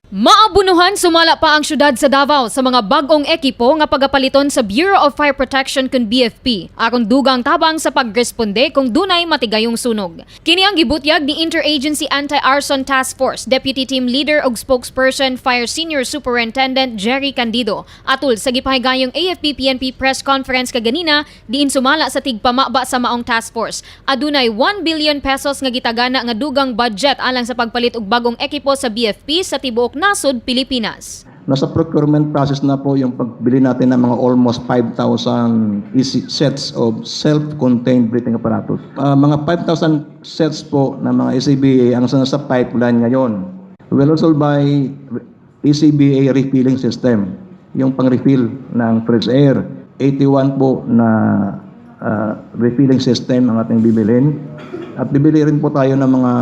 Maabunuhan sumala pa ang syudad sa Davao sa mga bag-ong ekipo nga pagapaliton sa Bureau of Fire Protection kun BFP aron dugang tabang sa pagresponde kung dunay matigayong sunog. Kini ang gibutyag ni Interagency Anti-Arson Task Force Deputy Team Leader ug Spokesperson Fire Senior Superintendent Jerry Candido atul sa gipahigayong AFP PNP press conference kaganina, diin sumala sa tigpamaba sa maong task force, adunay 1 billion pesos nga gitagana nga dugang budget alang sa pagpalit og bagong ekipo sa BFP sa tibuok nasod Pilipinas. Nasa procurement process na po yung pagbili natin ng mga almost 5,000 easy sets of self-contained breathing apparatus. Mga 5,000 sets po ng mga SCBA ang nasa pipeline ngayon. We will also buy SCBA refilling system, yung pang-refill ng fresh air. 81 po na refilling system ang ating bibilin. At bibili rin po tayo ng mga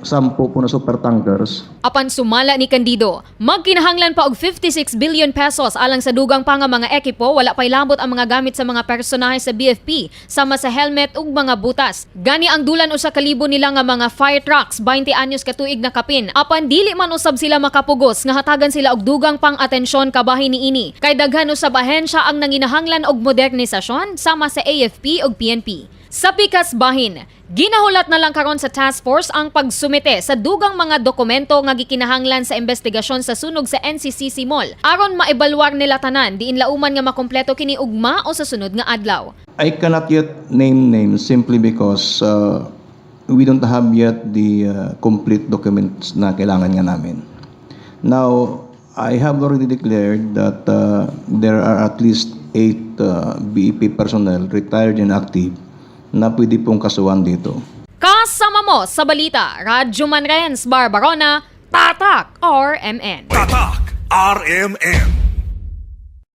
10 po na super tankers. Apan sumala ni Candido, magkinahanglan pa og 56 billion pesos alang sa dugang pa nga mga ekipo, wala pay labot ang mga gamit sa mga personahe sa BFP sama sa helmet ug mga butas. Gani ang dulan 1,000 nila nga mga fire trucks 20 anyos katuig na kapin. Apan dili man usab sila makapugos nga hatagan sila og dugang pang atensyon kabahin niini. Kay daghan usab ahensya ang nanginahanglan og modernisasyon sama sa AFP ug PNP. Sa pikas bahin, ginahulat na lang karon sa task force ang pagsumite sa dugang mga dokumento nga gikinahanglan sa investigasyon sa sunog sa NCCC Mall aron maebaluar nila tanan, diin lauman nga makumpleto kini ugma o sa sunod nga adlaw. I cannot yet name names simply because we don't have yet the complete documents na kailangan nga namin. Now, I have already declared that there are at least eight BFP personnel, retired and active, na pwede pong kasuhan dito. Kasama mo sa balita, Radyo Manrens Barbarona, Tatak RMN. Tatak RMN.